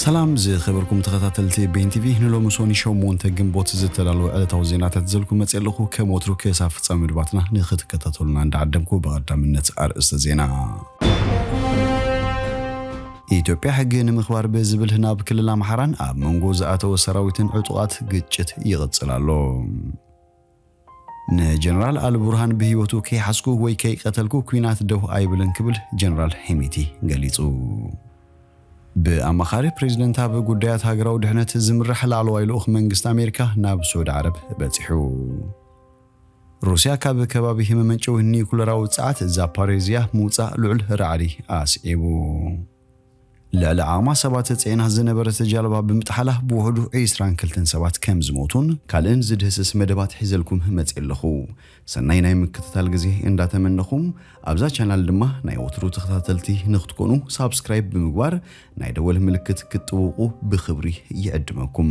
ሰላም ዝኸበርኩም ተኸታተልቲ ቤን ቲቪ፣ ንሎሚ ሶኒ ሸሞንተ ግንቦት ዝተዳለወ ዕለታዊ ዜናታት ዘልኩ መፅእ ኣለኹ። ከም ወትሩ ክሳብ ፍጻሜ መድባትና ንኽትከታተሉና እንዳዓደምኩ፣ ብቐዳምነት ኣርእስተ ዜና። ኢትዮጵያ ሕጊ ንምኽባር ብዝብል ናብ ክልል ኣምሓራን ኣብ መንጎ ዝኣተወ ሰራዊትን ዕጡቓት ግጭት ይቕጽል ኣሎ። ንጀነራል ኣልቡርሃን ብህይወቱ ከይሓዝኩ ወይ ከይቀተልኩ ኲናት ደው ኣይብልን ክብል ጀነራል ሄሜቲ ገሊጹ። ብኣማኻሪ ፕሬዚደንት ኣብ ጉዳያት ሃገራዊ ድሕነት ዝምራሕ ላዕለዋይ ልኡኽ መንግስቲ ኣሜሪካ ናብ ስዑዲ ዓረብ በጺሑ። ሩስያ ካብ ከባቢ መመንጨዊ ኒኩለራዊ ጸዓት ዛፓሬዝያ ምውጻእ ልዑል ራዕዲ ኣስዒቡ። ልዕሊ ዓቕማ ሰባት ጽዒና ዝነበረት ጃልባ ብምጥሓላ ብውሕዱ ዒስራን ክልተን ሰባት ከም ዝሞቱን ካልእን ዝድህስስ መደባት ሒዘልኩም መጽእ ኣለኹ። ሰናይ ናይ ምክትታል ግዜ እንዳተመነኹም፣ ኣብዛ ቻናል ድማ ናይ ወትሩ ተኸታተልቲ ንኽትኮኑ ሳብስክራይብ ብምግባር ናይ ደወል ምልክት ክትጥውቑ ብኽብሪ ይዕድመኩም።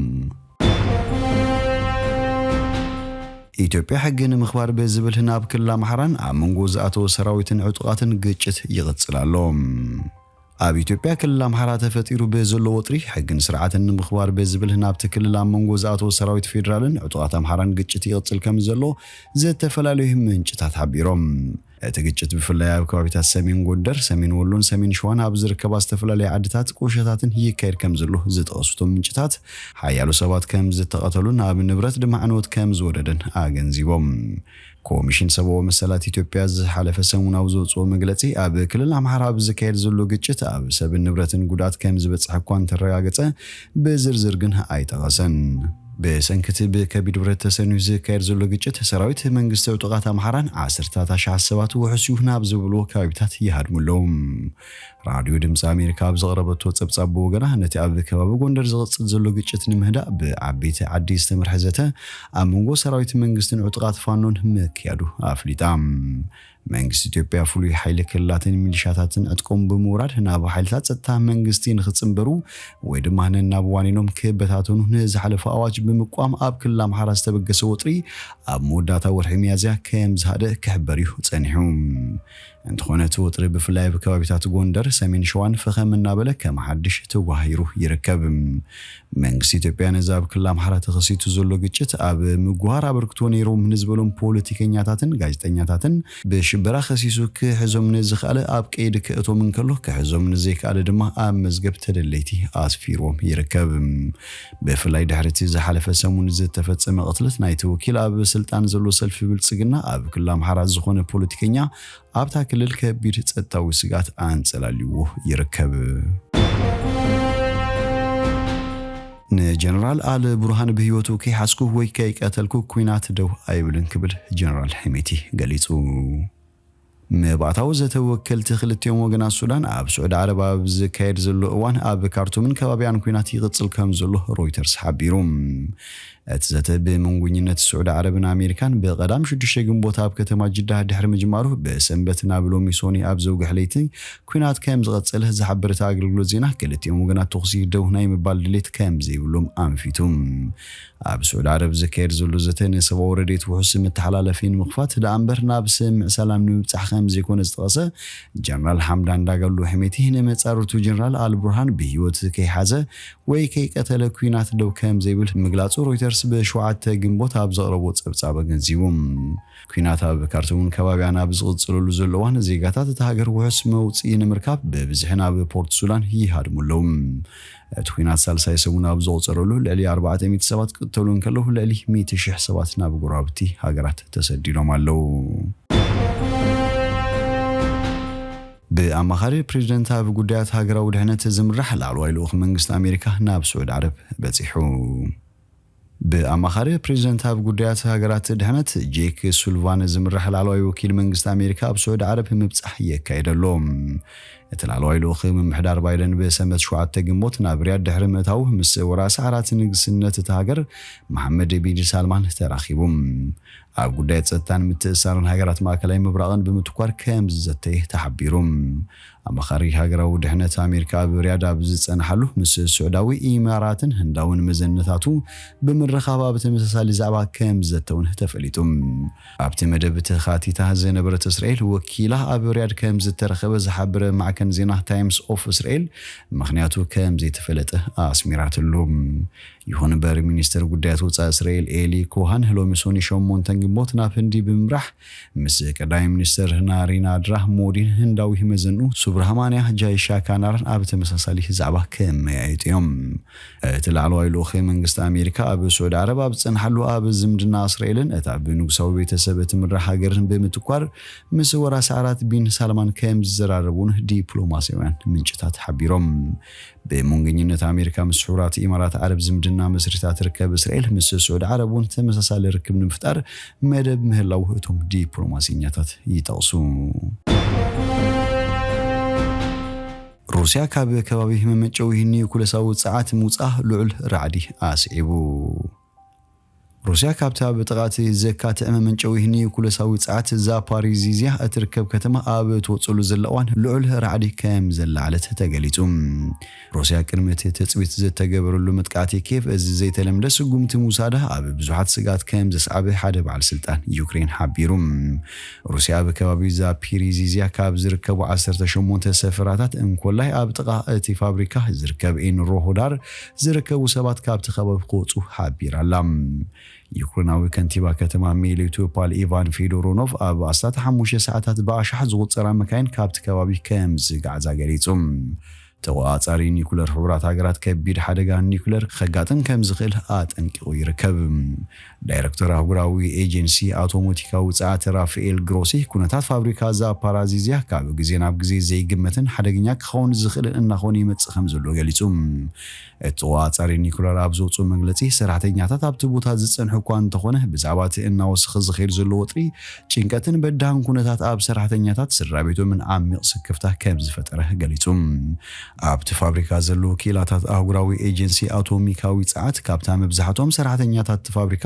ኢትዮጵያ ሕጊ ንምኽባር ብዝብል ናብ ክልል ኣምሓራን ኣብ መንጎ ዝኣተወ ሰራዊትን ዕጡቓትን ግጭት ይቕጽል ኣሎ። ኣብ ኢትዮጵያ ክልል ኣምሓራ ተፈጢሩ ብዘሎ ወጥሪ ሕግን ስርዓትን ንምኽባር ብዝብል ናብቲ ክልል ኣብ መንጎ ዝኣተወ ሰራዊት ፌዴራልን ዕጡቓት ኣምሓራን ግጭት ይቕጽል ከም ዘሎ ዝተፈላለዩ ምንጭታት ሓቢሮም። እቲ ግጭት ብፍላይ ኣብ ከባቢታት ሰሜን ጎንደር፣ ሰሜን ወሎን ሰሜን ሸዋን ኣብ ዝርከባ ዝተፈላለያ ዓድታት ቁሸታትን ይካየድ ከም ዘሎ ዝጠቐሱ እቶም ምንጭታት፣ ሓያሎ ሰባት ከም ዝተቐተሉን ኣብ ንብረት ድማ ዕንወት ከም ዝወረደን ኣገንዚቦም። ኮሚሽን ሰብኣዊ መሰላት ኢትዮጵያ ዝሓለፈ ሰሙን ኣብ ዘውፅኦ መግለፂ፣ ኣብ ክልል ኣምሓራ ኣብ ዝካየድ ዘሎ ግጭት ኣብ ሰብን ንብረትን ጉድኣት ከም ዝበፅሐ እኳ እንተረጋገፀ፣ ብዝርዝር ግን ኣይጠቐሰን። ብሰንኪ እቲ ብከቢድ ብረት ተሰንዩ ዝካየድ ዘሎ ግጭት፣ ሰራዊት መንግስቲ ዕጡቓት ኣምሓራን ዓሰርታት ኣሽሓት ሰባት ውሑስ እዩ ናብ ዝብልዎ ከባቢታት ይሃድሙ ኣለዉ። ራድዮ ድምፂ ኣሜሪካ ኣብ ዘቕረበቶ ጸብጻብ ብወገና፣ ነቲ ኣብ ከባቢ ጎንደር ዝቕጽል ዘሎ ግጭት ንምህዳእ ብዓበይቲ ዓዲ ዝተመርሐ ዘተ ኣብ መንጎ ሰራዊት መንግስትን ዕጡቓት ፋኖን ምክያዱ ኣፍሊጣ። መንግስቲ ኢትዮጵያ ፍሉይ ሓይሊ ክልላትን ሚሊሻታትን ዕጥቆም ብምውራድ ናብ ሓይልታት ጸጥታ መንግስቲ ንኽጽንበሩ ወይ ድማ ነናብ ዋኒኖም ክበታተኑ ንዝሓለፈ ኣዋጅ ብምቋም ኣብ ክልል ኣምሓራ ዝተበገሰ ወጥሪ ኣብ መወዳእታ ወርሒ ሚያዝያ ከም ዝሃደ ክሕበር እዩ ጸኒሑ። እንተኾነ እቲ ወጥሪ ብፍላይ ኣብ ከባቢታት ጎንደር፣ ሰሜን ሸዋን ፈኸም እናበለ ከም ሓድሽ ተጓሂሩ ይርከብ። መንግስቲ ኢትዮጵያ ነዚ ኣብ ክልል ኣምሓራ ተኸሲቱ ዘሎ ግጭት ኣብ ምጉሃር ኣበርክቶ ነይሮም ንዝበሎም ፖለቲከኛታትን ጋዜጠኛታትን ብሽበራ ከሲሱ ክሕዞም ንዝኸኣለ ኣብ ቀይዲ ከእቶም እንከሎ፣ ክሕዞም ንዘይከኣለ ድማ ኣብ መዝገብ ተደለይቲ ኣስፊርዎም ይርከብ። ብፍላይ ድሕሪ እቲ ዝሓለፈ ሰሙን ዝተፈጸመ ቅትለት ናይቲ ወኪል ኣብ ስልጣን ዘሎ ሰልፊ ብልጽግና ኣብ ክልል ኣምሓራ ዝኾነ ፖለቲከኛ ኣብታ ክልል ከቢድ ጸጥታዊ ስግኣት ኣንጸላልይዎ ይርከብ። ንጀነራል ኣል ቡርሃን ብህይወቱ ከይሓዝኩ ወይ ከይቀተልኩ ኲናት ደው ኣይብልን ክብል ጀነራል ሄሜቲ ገሊጹ። መባእታዊ ዘተ ወከልቲ ክልቲኦም ወገናት ሱዳን ኣብ ስዑዲ ዓረብ ኣብ ዝካየድ ዘሎ እዋን ኣብ ካርቱምን ከባቢኣን ኲናት ይቕጽል ከም ዘሎ ሮይተርስ ሓቢሩ። እቲ ዘተ ብመንጎኝነት ስዑዲ ዓረብን ኣሜሪካን ብቐዳም ሽዱሽተ ግንቦት ኣብ ከተማ ጅዳ ድሕሪ ምጅማሩ ብሰንበት ናብ ሎሚ ሶኒ ኣብ ዘውግሕ ለይቲ ኲናት ከም ዝቐጸለ ዝሓበረ እቲ ኣገልግሎት ዜና ክልቲኦም ወገናት ተኹሲ ደው ናይ ምባል ድሌት ከም ዘይብሎም ኣንፊቱ። ኣብ ስዑዲ ዓረብ ዝካየድ ዘሎ ዘተ ንሰብኣዊ ረድኤት ውሑስ መተሓላለፊ ንምኽፋት ደኣ እምበር ናብ ስምምዕ ሰላም ንምብጻሕ ከም ዘይኮነ ዝጠቐሰ ጀነራል ሓምዳን ዳጋሎ ሕሜቲ ንመጻርቱ ጀነራል ኣልቡርሃን ብህይወት ከይሓዘ ወይ ከይቀተለ ኲናት ደው ከም ዘይብል ምግላጹ ሮይተርስ ብሸውዓተ ግንቦት ኣብ ዘቕረቦ ጸብጻብ ኣገንዚቡ። ኲናት ኣብ ካርቱምን ከባቢኣን ኣብ ዝቕጽለሉ ዘሎ እዋን ዜጋታት እታ ሃገር ውሑስ መውጽኢ ንምርካብ ብብዝሒ ናብ ፖርት ሱዳን ይሃድሙ ኣለዉ። እቲ ኲናት ሳልሳይ ሰሙን ኣብ ዘቑጸረሉ ልዕሊ ኣርባዕተ ሚእቲ ሰባት ክቕተሉ እንከለዉ ልዕሊ ሚእቲ ሽሕ ሰባት ናብ ጎረባብቲ ሃገራት ተሰዲዶም ኣለዉ። ብኣማኻሪ ፕሬዚደንት ኣብ ጉዳያት ሃገራዊ ድሕነት ዝምራሕ ላዕለዋይ ልኡኽ መንግስቲ ኣሜሪካ ናብ ስዑዲ ዓረብ በጺሑ። ብኣማኻሪ ፕሬዚደንት ኣብ ጉዳያት ሃገራት ድሕነት ጄክ ሱልቫን ዝምራሕ ላዕለዋይ ወኪል መንግስቲ ኣሜሪካ ኣብ ስዑዲ ዓረብ ምብጻሕ የካይድ ኣሎ። እቲ ላዕለዋይ ልኡኽ ምምሕዳር ባይደን ብሰንበት ሸውዓተ ግንቦት ናብ ሪያድ ድሕሪ ምእታው ምስ ወራሲ ዓራት ንግስነት እታ ሃገር መሓመድ ቢን ሳልማን ተራኺቡ። ኣብ ጉዳይ ጸጥታን ምትእስሳርን ሃገራት ማእከላይ ምብራቕን ብምትኳር ከም ዝዘተየ ተሓቢሩ። ኣማኻሪ ሃገራዊ ድሕነት ኣሜሪካ ኣብ ሪያድ ኣብ ዝጸንሓሉ ምስ ስዑዳዊ ኢማራትን ህንዳውን መዘነታቱ ብምርኻብ ኣብ ተመሳሳሊ ዛዕባ ከም ዝዘተውን ተፈሊጡ። ኣብቲ መደብ ተኻቲታ ዝነበረት እስራኤል ወኪላ ኣብ ሪያድ ከም ዝተረኸበ ዝሓበረ ማዕከ ማዕከን ዜና ታይምስ ኦፍ እስራኤል ምኽንያቱ ከም ዘይተፈለጠ ኣስሚራትሉ። ይኹን እምበር፣ ሚኒስትር ጉዳያት ወጻኢ እስራኤል ኤሊ ኮሃን ሎሚ ሶኒ ሸሞንተ ግንቦት ናብ ህንዲ ብምምራሕ ምስ ቀዳማይ ሚኒስትር ናሪናድራ ሞዲን ህንዳዊ መዘንኡ ሱብራህማንያ ጃይሻካናርን ኣብ ተመሳሳሊ ዛዕባ ክመያየጡ እዮም። እቲ ላዕለዋይ ልኡኽ መንግስቲ ኣሜሪካ ኣብ ስዑዲ ዓረብ ኣብ ዝጸንሓሉ፣ ኣብ ዝምድና እስራኤልን እታ ብንጉሳዊ ቤተሰብ እትምራሕ ሃገርን ብምትኳር ምስ ወራሲ ዓራት ቢን ሳልማን ከም ዝዘራረቡን ዲፕሎማስያውያን ምንጭታት ሓቢሮም። ብመንገኝነት ኣሜሪካ ምስ ሕቡራት ኢማራት ዓረብ ዝምድና መስሪታ ትርከብ እስራኤል፣ ምስ ስዑዲ ዓረብ እውን ተመሳሳሊ ርክብ ንምፍጣር መደብ ምህላው እቶም ዲፕሎማሲኛታት ይጠቕሱ። ሩስያ ካብ ከባቢ መመጨዊ ኒውክለሳዊ ጸዓት ምውጻእ ልዑል ራዕዲ ኣስዒቡ። ሩስያ ካብቲ ኣብ ጥቓ እቲ ዘካትዕ መመንጨዊ ኒውክለሳዊ ጸዓት ዛፓሪዚዝያ እትርከብ ከተማ ኣብ ትወጽሉ ዘላ እዋን ልዑል ራዕዲ ከም ዘለዓለት ተገሊጹ። ሩስያ ቅድሚ እቲ ትጽቢት ዝተገበረሉ መጥቃዕቲ ኬቭ፣ እዚ ዘይተለምደ ስጉምቲ ምውሳዳ ኣብ ብዙሓት ስግኣት ከም ዘስዓበ ሓደ በዓል ስልጣን ዩክሬን ሓቢሩ። ሩስያ ኣብ ከባቢ ዛፒሪዚዝያ ካብ ዝርከቡ ዓሰርተ ሸሞንተ ሰፈራታት እንኮላይ ኣብ ጥቓ እቲ ፋብሪካ ዝርከብ ኢንሮሆዳር ዝርከቡ ሰባት ካብቲ ከባቢ ክወጹ ሓቢራ ኣላ። ዩክሬናዊ ከንቲባ ከተማ ሜሊቶፖል ኢቫን ፌዶሮኖቭ ኣብ ኣስታት ሓሙሽተ ሰዓታት ብኣሽሓት ዝቑጸራ መካይን ካብቲ ከባቢ ከም ዝገዓዛ ገሊጹ። ተቆጻጻሪ ኒኩለር ሕቡራት ሃገራት ከቢድ ሓደጋ ኒኩለር ከጋጥም ከም ዝኽእል ኣጠንቂቑ ይርከብ። ዳይረክተር ኣህጉራዊ ኤጀንሲ ኣቶሞቲካዊ ጸዓት ራፋኤል ግሮሲ፣ ኩነታት ፋብሪካ ዛፓራዚዝያ ካብ ግዜ ናብ ግዜ ዘይግመትን ሓደገኛ ክኸውን ዝኽእልን እናኾነ ይመጽእ ከም ዘሎ ገሊጹ። እቲ ተቆጻጻሪ ኒኩለር ኣብ ዘውጽኦ መግለጺ፣ ሰራሕተኛታት ኣብቲ ቦታ ዝጸንሑ እኳ እንተኾነ፣ ብዛዕባ እቲ እናወሰኸ ዝኸይድ ዘሎ ወጥሪ፣ ጭንቀትን በዳህን ኩነታት ኣብ ሰራሕተኛታት ስድራ ቤቶምን ዓሚቕ ስክፍታ ከም ዝፈጠረ ገሊጹ። ኣብቲ ፋብሪካ ዘለዉ ክኢላታት ኣህጉራዊ ኤጀንሲ ኣቶሚካዊ ጸዓት፣ ካብታ መብዛሕትኦም ሰራሕተኛታት እቲ ፋብሪካ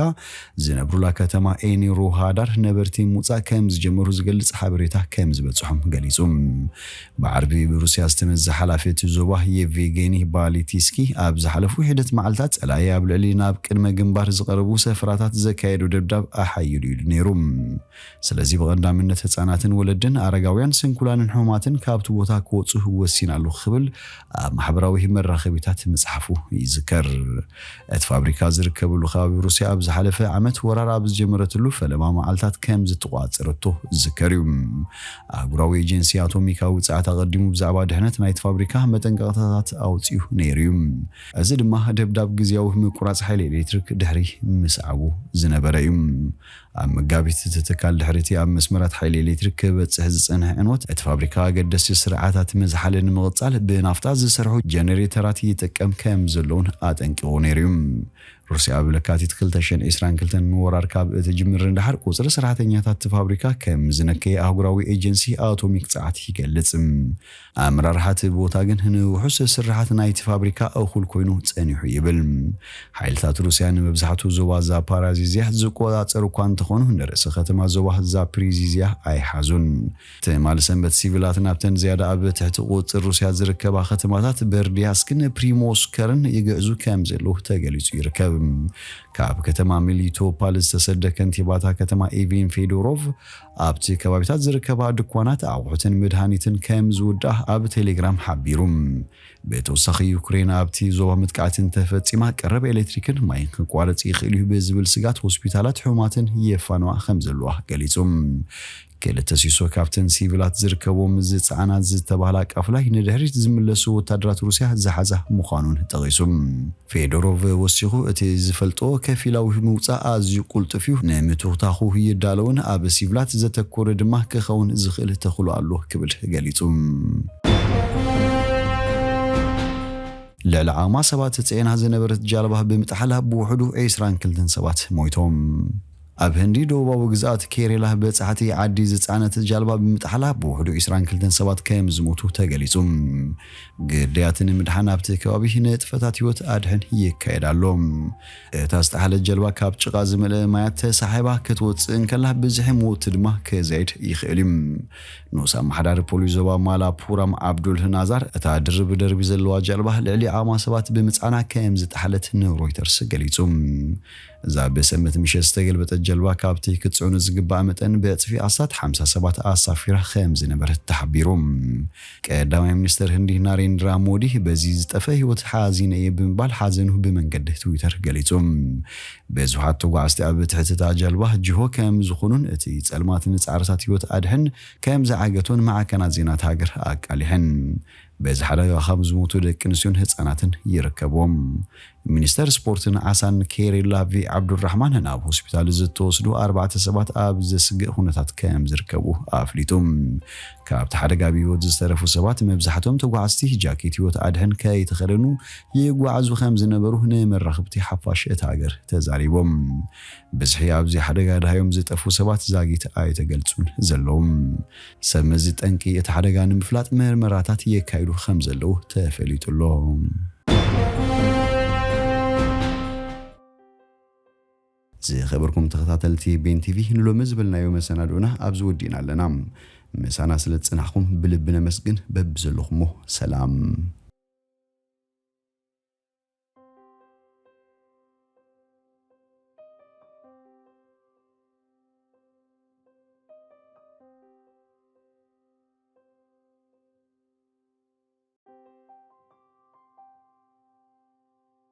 ዝነብሩላ ከተማ ኤኒሮሃዳር ነበርቲ ምውጻእ ከም ዝጀመሩ ዝገልጽ ሓበሬታ ከም ዝበጽሖም ገሊጹ። ብዓርቢ ብሩስያ ዝተመዘ ሓላፊ እቲ ዞባ የቬጌኒ ባሊቲስኪ፣ ኣብ ዝሓለፉ ሒደት መዓልታት ጸላኢ ኣብ ልዕሊ ናብ ቅድመ ግንባር ዝቐረቡ ሰፈራታት ዘካየዶ ደብዳብ ኣሓይሉ ኢሉ ነይሩ። ስለዚ ብቐዳምነት ህጻናትን ወለድን ኣረጋውያን ስንኩላንን ሕሙማትን ካብቲ ቦታ ክወጹ ወሲና ኣለኹ ክብል ኣብ ማሕበራዊ መራኸቢታት ምጽሓፉ ይዝከር። እቲ ፋብሪካ ዝርከበሉ ከባቢ ሩስያ ኣብ ዝሓለፈ ዓመት ወራር ኣብ ዝጀመረትሉ ፈለማ መዓልታት ከም ዝተቋጸረቶ ዝዝከር እዩ። ኣህጉራዊ ኤጀንሲ ኣቶሚካዊ ጸዓት ኣቐዲሙ ብዛዕባ ድሕነት ናይቲ ፋብሪካ መጠንቀቕታታት ኣውጺኡ ነይሩ እዩ። እዚ ድማ ደብዳብ ግዝያዊ ምቁራጽ ሓይሊ ኤሌክትሪክ ድሕሪ ምስዓቡ ዝነበረ እዩ። ኣብ መጋቢት እቲ ትካል ድሕሪ እቲ ኣብ መስመራት ሓይሊ ኤሌክትሪክ ክበጽሕ ዝጸንሐ ዕንወት፣ እቲ ፋብሪካ ኣገደስቲ ስርዓታት መዝሓሊ ንምቕጻል ብናፍጣ ዝሰርሑ ጀነሬተራት ይጥቀም ከም ዘለውን ኣጠንቂቑ ነይሩ እዩ። ሩስያ ኣብ ለካቲት ክልተ ሽሕን ዕስራን ክልተን ንወራር ካብ እትጅምር ንደሓር ቁጽሪ ሰራሕተኛታት እቲ ፋብሪካ ከም ዝነከየ ኣህጉራዊ ኤጀንሲ ኣቶሚክ ጸዓት ይገልጽ። ኣመራርሓ እቲ ቦታ ግን ንውሑስ ስርሓት ናይቲ ፋብሪካ እኹል ኮይኑ ጸኒሑ ይብል። ሓይልታት ሩስያ ንመብዛሕትኡ ዞባ ዛፓራዚዝያ ዝቆጻጸሩ እኳ እንተኾኑ፣ ንርእሲ ከተማ ዞባ ዛፕሪዚዝያ ኣይሓዙን። ትማሊ ሰንበት ሲቪላት ናብተን ዝያዳ ኣብ ትሕቲ ቁጽር ሩስያ ዝርከባ ከተማታት በርዲያስክን ፕሪሞስከርን ይግዕዙ ከም ዘለዉ ተገሊጹ ይርከብ። ካብ ከተማ ሚሊቶፓል ዝተሰደ ከንቲባታ ከተማ ኢቪን ፌዶሮቭ፣ ኣብቲ ከባቢታት ዝርከባ ድኳናት ኣቑሑትን መድሃኒትን ከም ዝውዳእ ኣብ ቴሌግራም ሓቢሩ። ብተወሳኺ፣ ዩክሬን ኣብቲ ዞባ መጥቃዕቲ እንተፈጺማ፣ ቀረብ ኤሌክትሪክን ማይን ክቋረጽ ይኽእል እዩ ብዝብል ስጋት፣ ሆስፒታላት ሕሙማትን የፋንዋ ከም ዘለዋ ገሊጹ። ክልተ ሲሶ ካብተን ሲቪላት ዝርከቦም ዝጸዓና ዝተባህላ ቃፍላይ ንድሕሪት ዝምለሱ ወታደራት ሩስያ ዝሓዛ ምዃኑን ጠቒሱ። ፌዶሮቭ ወሲኹ፣ እቲ ዝፈልጦ ከፊላዊ ምውጻእ ኣዝዩ ቁልጡፍ እዩ፣ ንምትውታኹ ይዳለውን ኣብ ሲቪላት ዘተኮረ ድማ ክኸውን ዝኽእል ተኽእሎ ኣሎ ክብል ገሊጹ። ልዕሊ ዓቕማ ሰባት ጽዒና ዝነበረት ጃልባ ብምጥሓላ ብውሕዱ ዕስራን ክልተን ሰባት ሞይቶም። ኣብ ህንዲ ደቡባዊ ግዝኣት ኬሬላ በጻሕቲ ዓዲ ዝጸዓነት ጃልባ ብምጥሓላ ብውሕዱ ዕስራን ክልተን ሰባት ከም ዝሞቱ ተገሊጹ። ግዳያት ንምድሓን ኣብቲ ከባቢ ንጥፈታት ህይወት ኣድሕን ይካየድ ኣሎ። እታ ዝጠሓለት ጀልባ ካብ ጭቓ ዝመልአ ማያት ተሳሒባ ክትወጽእ እንከላ፣ ብዝሒ ሞት ድማ ከዛይድ ይኽእል እዩ። ንኡስ ኣመሓዳሪ ፖሊስ ዞባ ማላፑራም ዓብዱል ናዛር፣ እታ ድርብ ደርቢ ዘለዋ ጀልባ ልዕሊ ዓቕማ ሰባት ብምጽዓና ከም ዝጠሓለት ንሮይተርስ ገሊጹ። እዛ ብሰንበት ምሸት ዝተገልበጠት ጀልባ ካብቲ ክትጽዕኖ ዝግባእ መጠን ብዕጽፊ ኣስታት ሓምሳ ሰባት ኣሳፊራ ከም ዝነበረት ተሓቢሩ። ቀዳማይ ሚኒስትር ህንዲ ናሬንድራ ሞዲ በዚ ዝጠፈ ህይወት ሓዚነ እየ ብምባል ሓዘኑ ብመንገዲ ትዊተር ገሊጹ። ብዙሓት ተጓዓዝቲ ኣብ ትሕቲ እታ ጀልባ ጅሆ ከም ዝኾኑን እቲ ጸልማት ንጻዕርታት ህይወት ኣድሕን ከም ዝዓገቶን ማዕከናት ዜና እታ ሃገር ኣቃሊሐን። በዚ ሓደጋ ካብ ዝሞቱ ደቂ ኣንስትዮን ህጻናትን ይርከብዎም። ሚኒስተር ስፖርትን ዓሳን ኬሪላ ቪ ዓብዱራሕማን ናብ ሆስፒታል ዝተወስዱ ኣርባዕተ ሰባት ኣብ ዘስግእ ኩነታት ከም ዝርከቡ ኣፍሊጡ። ካብቲ ሓደጋ ብህይወት ዝተረፉ ሰባት መብዛሕቶም ተጓዓዝቲ ጃኬት ህይወት ኣድሕን ከይተኸደኑ ይጓዓዙ ከም ዝነበሩ ንመራኽብቲ ሓፋሽ እታ ሃገር ተዛሪቦም። ብዝሒ ኣብዚ ሓደጋ ደሃዮም ዝጠፉ ሰባት ዛጊት ኣይተገልጹን ዘለዉ። ሰብ መዚ ጠንቂ እቲ ሓደጋ ንምፍላጥ መርመራታት የካይዱ ከም ዘለዉ ተፈሊጡ ኣሎ። ዝኸበርኩም ተኸታተልቲ ቤን ቲቪ፣ ንሎሚ ዝበልናዮ መሰናድኦና ኣብዚ ወዲእና ኣለና። ምሳና ስለ ዝጸናሕኩም ብልቢ ነመስግን። በብዘለኹሞ ሰላም።